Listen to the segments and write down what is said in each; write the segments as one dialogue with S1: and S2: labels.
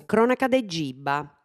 S1: Cronaca de Giba.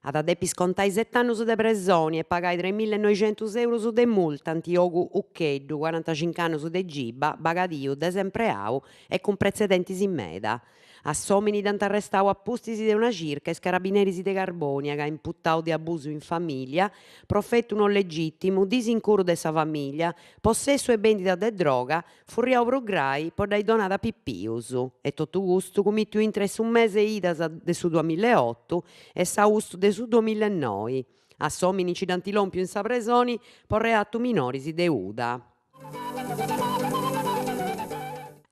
S1: At a depi scontai set'annus de presoni e pagai tremillenoixentus eurus de multa Antiogu Uccheddu, corantacinc'annus de Giba, bagadiu, desempreau e cun pretzedentis meda. A s'òmini dd'ant arrestau a pustis de una circa is carabineris de Carbònia ca imputau de abusu in famìlia, profetu no legìtimu, disincuru de sa famìlia, possessu e bèndida de droga, furriau prus grai po dd'ai donada a pipius, e totu custu cumìtiu intre su mese idas de su duamillaeotu e s'austu de su duamillaenoi. A s'òmini nci dd'ant lòmpiu in sa presoni po reatu minoris de Uda.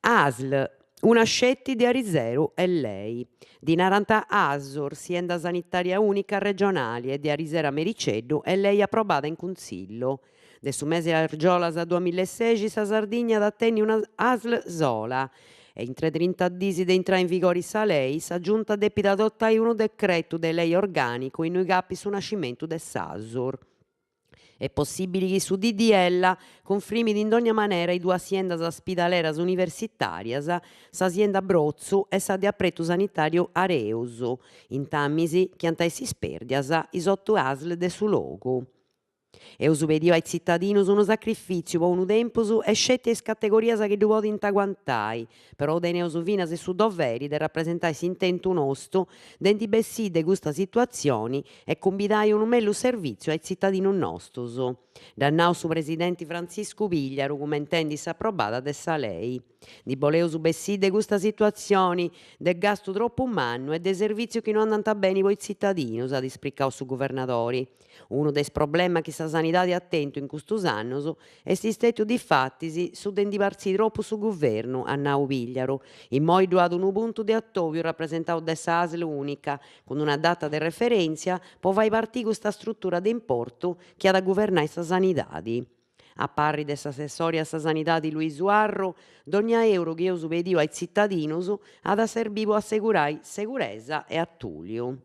S1: Asl, una sceti de ariseru est lei. Ddi narant Asur, sienda sanitària ùnica regionali e de ariseru a mericeddu est lei aprobada in Cuntzillu. De su mesi argiolas duamillaesexi sa Sardigna at a tenni una Asl sola e intre trinta dis de intrai in vigori sa lei, sa Giunta depit adotai unu decretu de lei orgànicu innui capit su nascimentu de s'Asur. Est possìbili chi su DDL cunfrimit in dònnia manera is duas siendas spidaleras universitàrias, sa sienda Brotzu e sa de apretu sanitàriu Areus, intamis chi ant a essi spèrdias is otu Asl de su logu. Eus pediu a is tzitadinus unu sacrifìtziu po unu tempus e sceti a is categorias chi ddu podint aguantai, Però teneus finas su doveri de rapresentai s'intentu nostu de ndi bessì de custa situatzioni e cumbidai unu mellus servìtziu a is tzitadinus nostus. Dd'at nau su presidenti Frantziscu Pigliaru cumentendi s'aprobada de sa lei. Ndi boleus bessì de custa situatzioni de gastu tropu mannu e de servìtzius chi no andant beni po is tzitadinus, at ispricau su guvernadori. Unu de is problemas chi sa sanidadi at tentu in custus annus est istètiu difatis su de ndi partziri tropu su guvernu, at nau Pigliaru. Immoi ddu at unu puntu de atòbiu rapresentau de sa Asl ùnica, cun una data de referèntzia po fai partiri custa strutura de importu chi at a guvernai sa sanidadi. A parri de s'assessori a sa sanidadi Luisu Arru, dònnia euru chi eus pediu a is tzitadinus at a serbiri po assegurai seguresa e atùliu.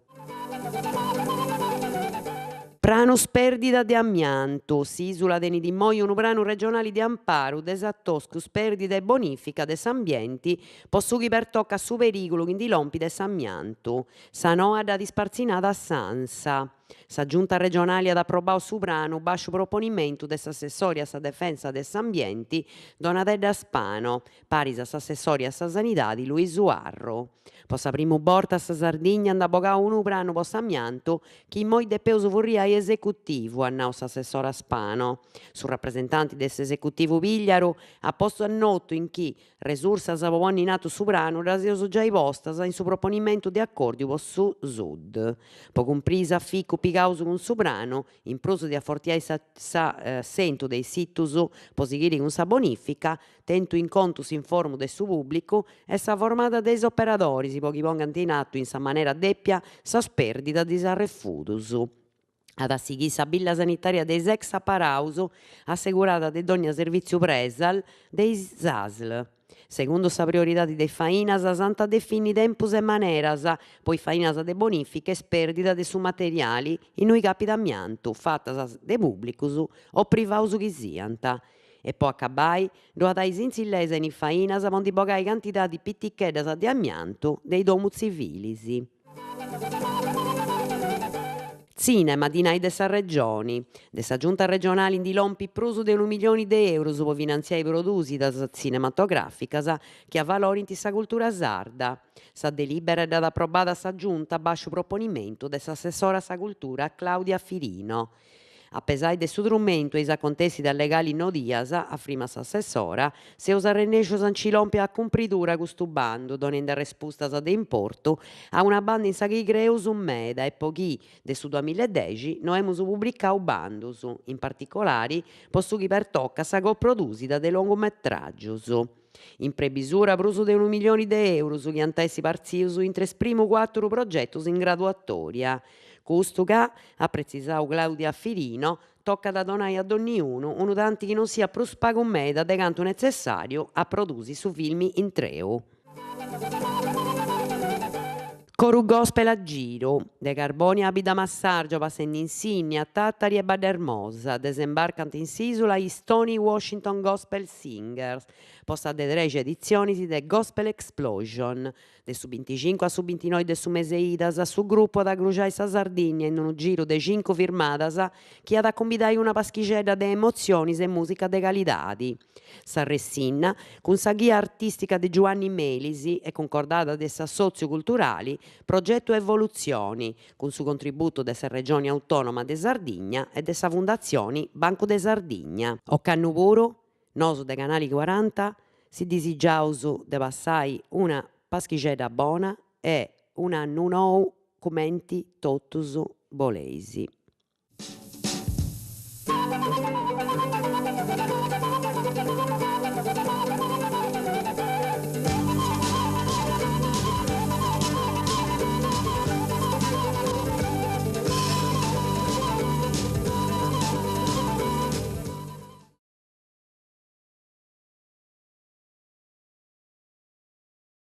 S1: Pranu spèrdida de amiantu. S'ìsula tenit immoi unu pranu regionali de amparu de s'atoscu spèrdida e bonìfica de s'ambienti po su chi pertocat su perìgulu chi ndi lompit de s'amiantu. Sa noa dd'at ispartzinada s'ANSA. Sa Giunta regionali at aprobau su pranu bàsciu proponimentu de s'assessori a sa defensa de s'ambienti Donatedda Spano, paris a s'assessori a sa sanidadi Luisu Arru. Po sa primu borta sa Sardigna nd'at bogau unu pranu po s'amiantu chi immoi depeus furriai esecutivu, at nau s'assessora Spano. Su rapresentanti de s'esecutivu Pigliaru at postu a notu in chi Resursas po ponni in atu su pranu ddas eus giai postas in su proponimentu de acòrdiu po su Sud. Po cumpriri s'aficu pigaus cun su pranu, in prus de afortiai s'assentu de is situs po sighiri cun sa bonìfica, tentu in contu s'informu de su pùblicu e sa formada de is operadoris po chi pongant in atu in sa manera dèpia sa spèrdida de is arrefudus. At a sighiri sa billa sanitària de is ex aparaus, assegurada de dònnia servìtziu presal de is Asl. Segundu sa prioridadi de is fainas s'ant a defini tempus e maneras po is fainas de bonìfica e spèrdida de su materiali innui capit amiantu, fatas de pùblicus o privaus chi siant. E po acabai, ddu at a ai sintzillesa in is fainas po ndi bogai cantidadis piticheddas de amiantu de is domus tzivilis. Tzìnema, dinai de sa Regioni. De sa Giunta regionali ndi lompit prus de unu milioni de eurus po finantziai prodùsidas tzinematogràficas chi avalorint sa cultura sarda. Sa delìbera dd'at aprobada sa Giunta bàsciu proponimentu de s'assessora a sa cultura Claudia Firino. A pesai de su trumentu e is acontèssidas legalis nodias, afrimat s'assessora, seus arrennèscius a nci lompi a cumpridura custu bandu, donendi arrespustas de importu a una banda in sa chi creeus meda e po chi, de su duamillaedexi, no emus publicau bandus, in particolari po su chi pertocat sa coprodùsida de longumetràgius. In prebisura prus de unu milioni de eurus chi ant a essi partzius intre is primu cuàturu progetus in graduatòria. Custu ca, at pretzisau Claudia Firino, tocat a donai a donniunu unu tanti chi non siat prus pagu meda de cantu netzessàriu a produsi su filmi intreu. Coru Gospel a giru, de Carbònia a Bidamassàrgia passendi in Sìnnia, Tàtari e Baddermosa, desembarcant in s'ìsula is Tony Washington Gospel Singers. po sa de trexi editzionis de Gospel Explosion. De su binticincu a su bintinoi de su mese Idas, su grupu at a cruxai sa Sardìnnia in unu giru de cincu firmadas chi at a cumbidai una paschixedda de emotzionis e mùsica de calidadi. S'arressinna, cun sa ghia artìstica de Giuanni Melis e cuncordada de s'assòtziu culturali Progetu Evolutzioni, cun su contributu de sa Regioni Autònoma de Sardigna e de sa Fundatzioni Bancu de Sardigna. Ocannu puru, nosu de Canali Cuaranta si disigiaus de passai una Paschixedda bona e un'annu nou cumenti totus boleis.